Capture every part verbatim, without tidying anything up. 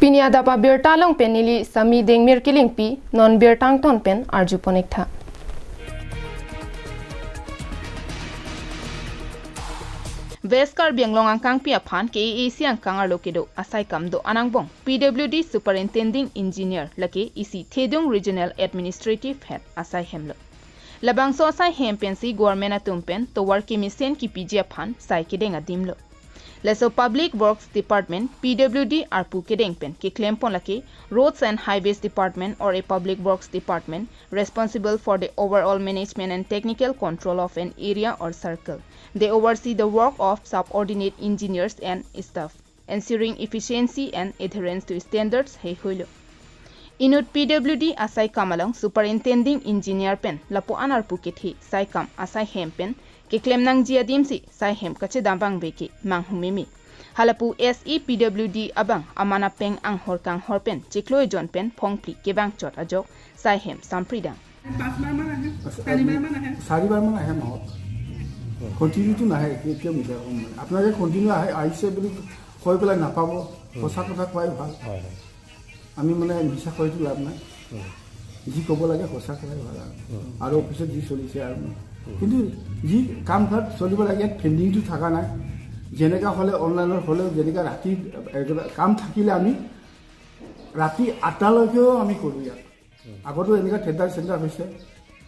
Pini adap abirta along pen neli Sami Dengmir Kilingpi, non birta angton pen arjupon-ik tha. West Karbi Anglong angkangpi aphan K A A C angkang arlo kedo asaikam do-an angbong P W D Superintending Engineer lake isi Thedung Regional Administrative Head asai hemlo. Labangso asai hem pensi government atum pen tovar kemesen kipiji aphan sai kedeng adimlo. Laso Public Works Department, P W D arpu kedeng pen keklempon lake Roads and Highways Department or a Public Works Department responsible for the overall management and technical control of an area or circle. They oversee the work of subordinate engineers and staff, ensuring efficiency and adherence to standards heihui lo. Inut P W D asaikam along Superintending Engineer pen lapu-an arpu kethe saikam asai hem pen keklem nangji adimsi sai hem kachedam abang beke manghumeme. Halapu S E P W D abang aman apeng anghor kanghor pen chiklo ejon pen phongphli kevang chot ajok sai hem sampridang. পাঁচবাৰমান আহে, চাৰিবাৰমান আহে। চাৰিবাৰমান আহে মাহত। কণ্টিনিউটো নাহে, কিয় মিছা ক'ম মানে? আপোনালোকে কণ্টিনিউ আহে, আহিছে বুলি কৈ পেলাই নাপাব, সঁচা কথা কোৱাই ভাল। হয় হয় আমি মানে মিছা কৈতো লাভ নাই, উম, যি ক'ব লাগে সঁচা কোৱাই ভাল আৰু। আৰু অফিচত যি চলিছে আৰু। কিন্তু যি কাম কাজ চলিব লাগে, ইয়াত পেণ্ডিংটো থকা নাই। যেনেকা হ'লে অনলাইনত হ'লেও, যেনেকা ৰাতি একেবাৰে কাম থাকিলে আমি ৰাতি আঠটালৈকেও আমি কৰোঁ ইয়াত। আগতো এনেকা টেণ্ডাৰ চেণ্ডাৰ হৈছে,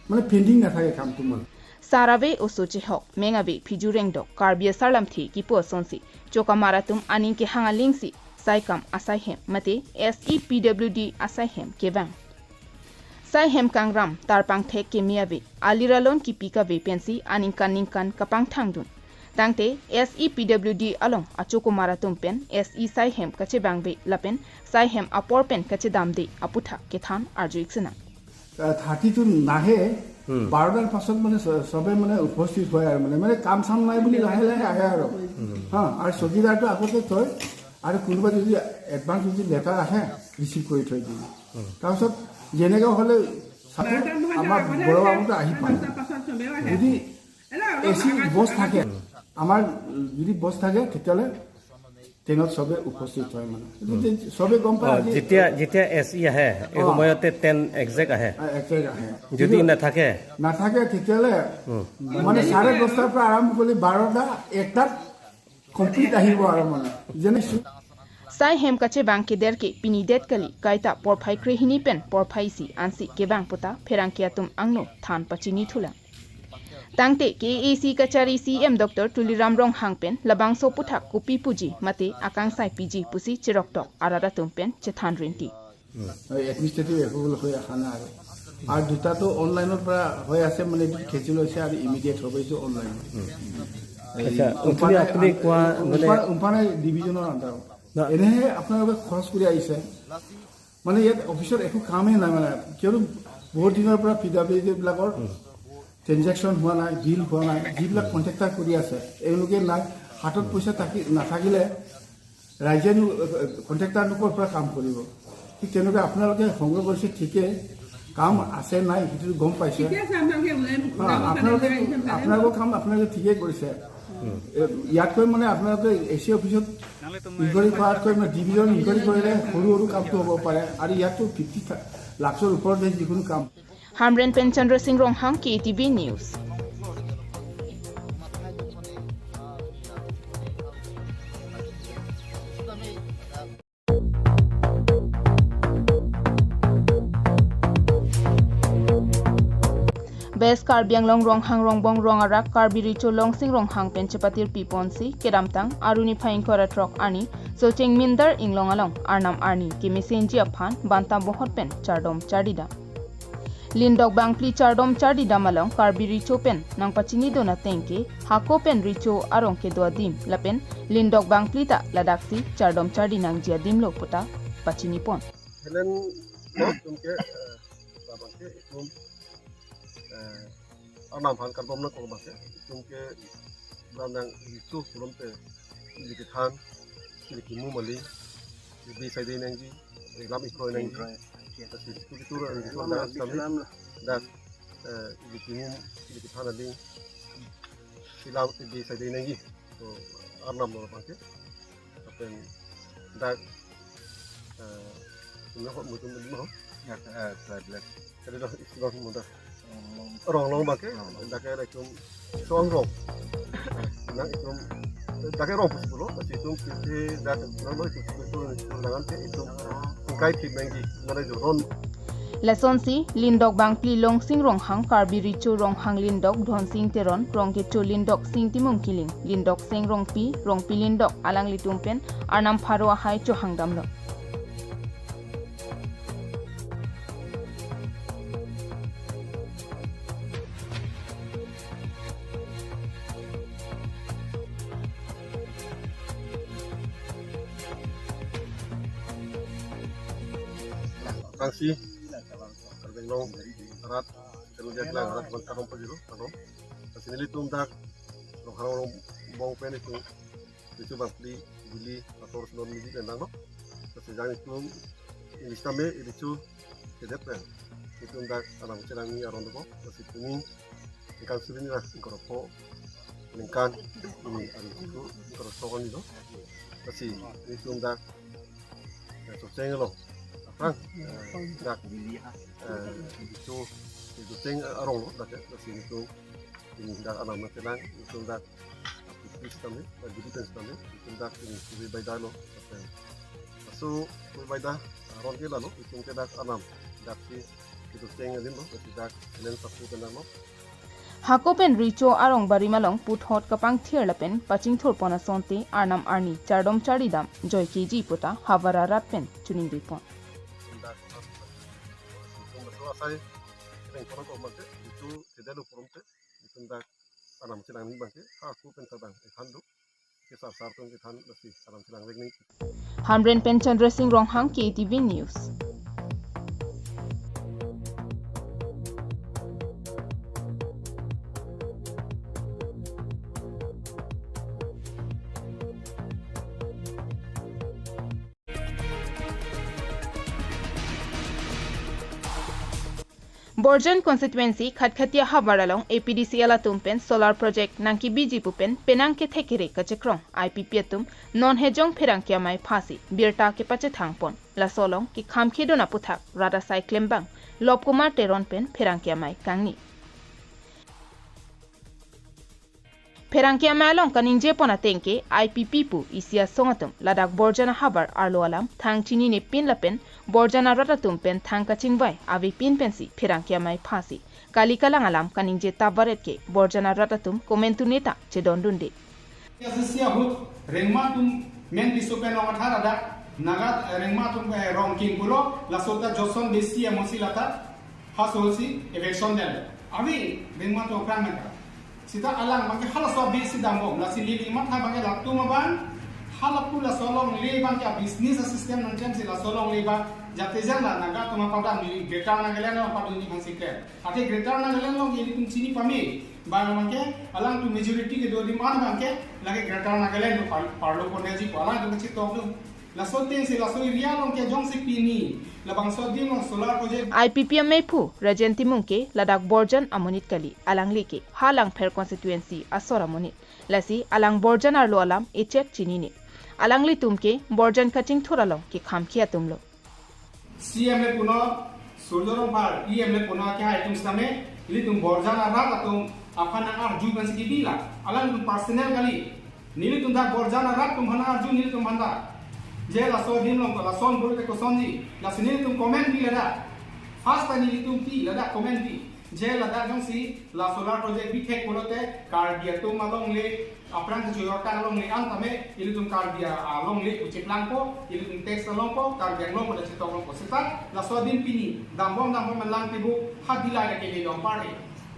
মানে পেণ্ডিং নাথাকে কামটো মানে। Sar ave oso chehok, meng ave phiju rengdok, Karbi asarlamthe kipu asonsi chokamar atum aning kehang alingsi saikam asaihem mate S E P W D asaihem kevang. Saihem kangram tarpangthek keme ave, aliralon kipi kave pensi aningkan ningkan kapangthangdun. Tangte S E P W D along achokamar atum pen S E saihem kachevangve lapen saihem apor pen kachedamde aputhak kethan arju-ik sinang. থাৰ্টিটো নাহে। বাৰটাৰ পাছত মানে চ- চবে মানে উপস্থিত হয় আৰু মানে মানে কাম চাম নাই বুলি লাহে লাহে আহে আৰু। হা, আৰু চকীদাৰটো আগতে থয় আৰু কোনোবা যদি এডভান্স যদি লেটাৰ আহে, ৰিচিভ কৰি থৈ দিয়ে। তাৰপিছত যেনেকে হ'লে চাপোজ আমাৰ বড় বাবুটো আহি পায়, যদি এ চি বছ থাকে, আমাৰ যদি বছ থাকে, তেতিয়াহ'লে ট্ৰেইনত চবে উপস্থিত হয় মানে। এইটো যে চবে গম পায় অ, আজি যেতিয়া যেতিয়া এ চি আহে, এই অ। সময়তে টেন একজেক্ট আহে। আ, একে আহে। যদি নাথাকে, নাথাকে, তেতিয়াহ'লে মানে চাৰে দহটাৰ পৰা আৰম্ভ কৰি বাৰটা, একটাত কমপ্লিট আহিব আৰু মানে। যেনে Saihem kachevang keder ke pini det kali, kaita porphai krehini pen porphai isi ansi kevang puta pherangke atum angno than pachini thulang. Tangte K A A C kachari C E M Doctor Tuliram Ronghang pen labangso aputhak kopi puji mate akangsai piji pusi cheroktok arat atum pen chethan rinti. Administrative approval হৈ অহা নাই আৰু। আৰু দুটাটো অনলাইনৰ পৰা হৈ আছে, মানে এইটো কেঞ্চেল হৈছে আৰু ইমিডিয়েট হ'ব এইটো অনলাইন। আচ্ছা, আপুনি, আপুনি কোৱা মানে উম্পানে ডিভিজনৰ আণ্ডাৰত না। এনেহে আপোনালোকে খৰচ কৰি আহিছে, মানে ইয়াত অফিচত একো কামেই নাই, মানে কিয়নো বহুত দিনৰ পৰা পি ডাব্লিউ ডি বিলাকৰ ট্ৰেনজেকশ্যন হোৱা নাই, বিল হোৱা নাই, যিবিলাক কণ্ট্ৰেক্টাৰ কৰি আছে এওঁলোকে নাই, হাতত পইচা থাকি নাথাকিলে ৰাইজেনো কণ্ট্ৰেক্টাৰনো ক'ৰ পৰা কাম কৰিব? ঠিক তেনেকৈ আপোনালোকে সংগ্ৰহ কৰিছে ঠিকেই, কাম আছে নাই সেইটো গম পাইছে। ঠিকে আছে, আপোনালোকে ওলাই হা, আপোনালোকে আপোনালোকৰ কাম আপোনালোকে ঠিকেই কৰিছে। এ, ইয়াতকৈ মানে আপোনালোকে এ চি অফিচত ইনকুৱাৰী কৰাতকৈ মানে ডিভিজন ইনকুৱাৰী কৰিলে সৰু সৰু কামটো হ'ব পাৰে, আৰু ইয়াততো ফিফটি লাখৰ ওপৰতে যিকোনো কাম। Hamren pen Chandra Singh Ronghang, K T V News. West Karbi Anglong Ronghang Rongbong Rong arak Karbi Recho Longsing Ronghang pen chepatir piponsi kedamtang aruni phai ingkoi ra throk arni Socheng Mindar Inglong along Arnam arni kemesenji aphan banta bohot pen chardom chardidam. Lindok bangphli chardom chardidam along Karbi Recho pen nangpachinidun ateng ke hako pen recho arong kedo adim lapen Lindok bangphli ta ladaksi chardom chardi nangji adim lo puta pachinipon. Helen tum ke, eh, labang ke itum, eh, Arnam aphan karbom nangkok abang ke itum ke lam nang recho pulote ili kethan, ili kemum aling, ili saide nangji, ili lam ikroi nangji. Ikroi. Kasi itu itu orang itu lam das kami, lam lah. Das, eh, ili kemum, ili kethan aling, ili lam ili saide nangji. So, Arnam lo abang ke. Lapen dak Eh, tum na hot mutum mo. Ya, eh, tribeless. Jadi dah istilah muda. Rong along abangke, Rong along. Dak ke itum Song Rong. Nang itum, dak ke Rong pusi pulo, lasi itum kisi dak Rong along itum sepuluh, sepuluh dengan ke itum kai phli menggi, mana jo Rong. Lasonsi, Lindok Bangphli Longsing Ronghang, Karbi Recho Ronghang Lindok, Dhonsing Teron, Rongkecho Lindok, Sing Timung Killing, Lindok Seng Rongpi, Rongpi Lindok, alanglitum pen, Arnam pharo ahai chohang damlo. Aphrangsi, Karbi Anglong arat, kanu jatlang arat, bang karom pajulu, karom. Lasi nelitum dak, Ronghang Rongbong pen itum, Recho Bangphli, Bili, Ator Sunon Midi pen langlo. Lasi jang itum, English tame, Recho, kedet pen. Itum dak, Arnam chelangji aron dopo, lasi pini, ningkan suri ni lah, ingkoi ra pho, ningkan, ini, aru itu, ingkoi ra pho ni lo. Lasi, itum dak, eh, Socheng lo. Aphrang, eh, dak, eh, itu, itu Socheng arong lo, dak ya, lasi itum, ini dak Arnam chelang, itum dak, Bili pen setame, dak Bili pen setame, itum dak, ini, Kubi Baida lo, dak ya. Laso, Kubi Baida, aron ke lalo, itum ke dak Arnam, dak si, itu Socheng adim lo, lasi dak, Elen Sapu pen lo. Hako pen Recho arong barim along puthot kapangthir lapen pachingthur pon asonte arnam arni chardom chari dam joike ji puta havar arat pen choningri pon. Arnam chelangji abangke, hako pen tadang, ethan do. Kesar sar tum kethan lasi Arnam chelang vek ni. Hamren pen Chandra Singh Ronghang, K T V News. Borjan constituency Khatkhati ahavar along A P D C L atum pen solar project nangkebiji pu pen penang kethek kere kachekrong I P P atum non hejong pherangke amei phasi birta kepachethang pon. Laso along kekham kedun aputhak rat asai klembang Lobkumar Teron pen pherangke amei kangni. Pherangke amei along kaningje pon ateng ke I P P pu isi asong atum ladak Borjan ahavar arlo alam thang chinine pin lapen Borjan arat atum pen thang kachingvai avepin pensi pherangke amei phasi kali kalang alam kaningje tap varet ke Borjan arat atum komentu neta chedondunde. Asia ahut Rengma atum men piso pen ong athar adak Naga, eh, Rengma atum, eh, Rongking pulo, laso ta Joson Besi amosi lata, haso si eviction del. Avi Rengma atum aphrang menta. Sita alang abangke halaso abisi dambom, lasi neli matha abangke latum abang, halapu laso alongle abangke a business a system nangklemsi laso alongle abang, jate jala Naga atum apadam neli Greater Nagaland along padun ni bangsi klem. Athe Greater Nagaland along ilitum chini pame, bang abangke, alangtum majority kedo adim an abangke, lake Greater Nagaland lo par-, parlo ponji pu, alangtum kachetok lo. Laso atengsi laso area along ke jongsi pini labangso adim along solar project. I P P ameiphu Rajen Timung ke ladak Borjan amonit kali, alangli ke ha Langpher constituency asor amonit. Lasi alang Borjan arlo alam echek chinine. Alanglitum ke Borjan kachingthur along kekham ke atum lo. C M le puno, Surjya Rongphar, E M le puno ke hai atum sitame, ilitum Borjan arat atum aphan nang-arju pensi kebi la, alangtum personal kali. Nelitum dak Borjan arat atum aphan arju nelitum aphan ta. Je laso adim along ko lason bulu te kosonji. Lasi nelitum comment pi ladak. First ta nelitum pi ladak comment pi. Je ladak jongsi la solar project bithek pulote Karbi atum alongle aphrang kechoyor ta alongle an tame ilitum Karbi alongle pu cheplangpo, ilitum tax alongpo, Karbi Anglong pu ta chetok longpo. Seta laso adim pini dambom dambom lang tibu hadilai lake le dom pare.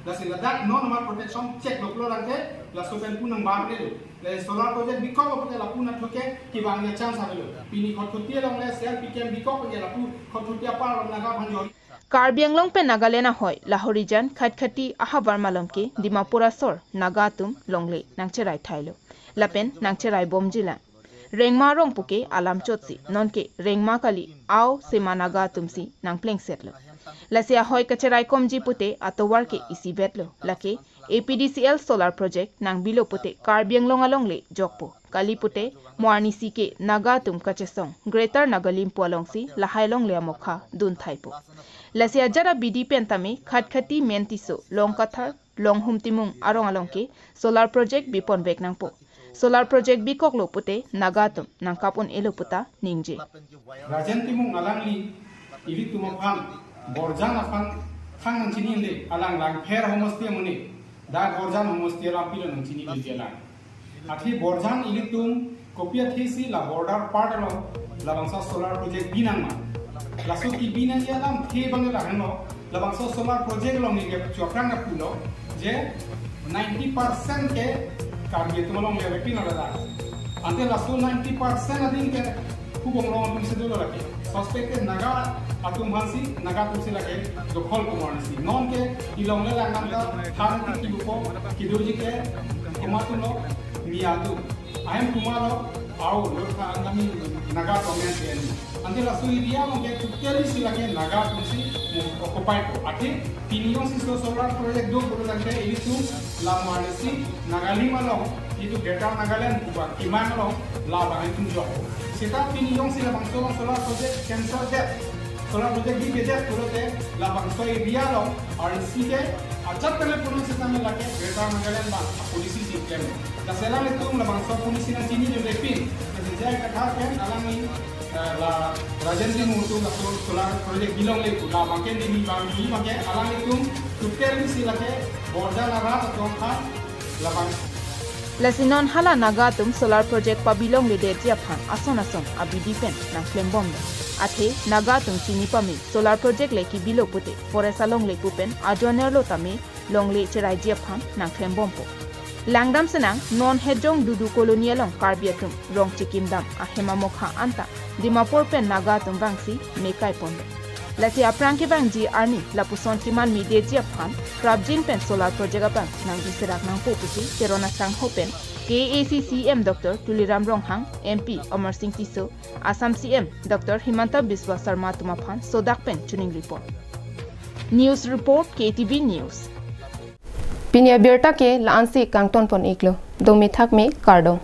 Lasi ladak non amat protection check lo pulo lake, laso pen pu nang bar le lo. Le solar project bikok lo pute lapu nathoke kevang ya chance avelo. Pini Khatkhati alongle C R P camp bikok pute lapu Khatkhati apar along Naga aphan jori. Karbi Anglong pen Nagaland ahoi, Lahorijan, Khatkhati ahavar malom ke Dimapur asor Naga atum longle nangcherai thailo. Lapen nangcherai bomji lang. Rengma arong puke alam chotsi, nonke Rengma kali, ao sema Naga atumsi nangplengsetlo. Lasi ahoi kacherai komji pute atovar ke isivetlo, lake A P D C L solar project nangbilo pute Karbi Anglong alongle jokpo. Kali pute mo arnisi ke Naga atum kachesong Greater Nagalim pu alongsi lahai longle amokha dunthaipo. Lasi ajat abidi pen tame Khatkhati, Mentiso, Longkathar, Longhum Timung arong along ke solar project biponvek nangpo. Solar project bikoklo pute Naga atum nangkap un-elo puta ningje. Rajen Timung alangli ilitum aphan Borjan aphan thang nangchinile, alang Langpher homosti amonit, dak Borjan homosti alam pilo nangchinile alang. Athe Borjan ilitum kopi athesi la border part along labangso solar project binangma. Laso kebinangji alamthe abang lahenlo, labangso solar project along neli chuaprang na pulo je ninety percent ke Karbi atum alongle avepin lo ladak. Ante laso ninety percent adin ke Hubong Long atumsi dolo lake. Suspect ke Naga atum aphansi, Naga atumsi lake dokhol komarsi. Non ke ilongle langdam ta than ti kibupo, kidurji ke komat atumlo, Miya atum. Ahem komatlo, au, lo tha angami Naga atum amen si ani. Ante laso area along ke totally si lake Naga atumsi occupy po. Athe pini jongsi so solar project do pura tangte ilitum la mo arnisi Nagalim along, itum Greater Nagaland pu abang, Timang along, labang itum jok. Seta pini jongsi labangso along solar project cancel det, solar project bibe det pulote labangso area along arnisi ke ajat pele punu seta me lake Greater Nagaland abang policy si klem. Lasi alanglitum labangso policy nangchini jodepin. Lasi jai katha pen alangli, eh, la Rajen Timung atum laso solar project bilongle pu, labang ke neli abang, neli abang ke alanglitum totally si lake Borjan arat atum aphan labang. Lasi non hala Naga atum solar project pabilongledetji aphan ason ason abidi pen nangklembomlo. Athe Naga atum chini pame solar project le kebilo pute forest alongle pu pen ajonerlo tame longle cheraiji aphan nangklembompo. Langdam senang non Hejong Dudu Colony along Karbi atum rong chikimdam ahem amokha anta Dimapur pen Naga atum vangsi me kaiponlo. Lasi aphrang kevangji arni lapuson keman medeji aphan prapjin pen solar project abang nangji serak nangpo pusi Teron asangho pen K A A C C M Doctor Tuliram Ronghang, M P Amarsing Tisso, Assam C M Doctor Himanta Biswa Sarma atum aphan sodak pen choningripo. News report, K T V News. Pini abirta ke la-ansi kangtonpon iklo. Dome thakme, kardom.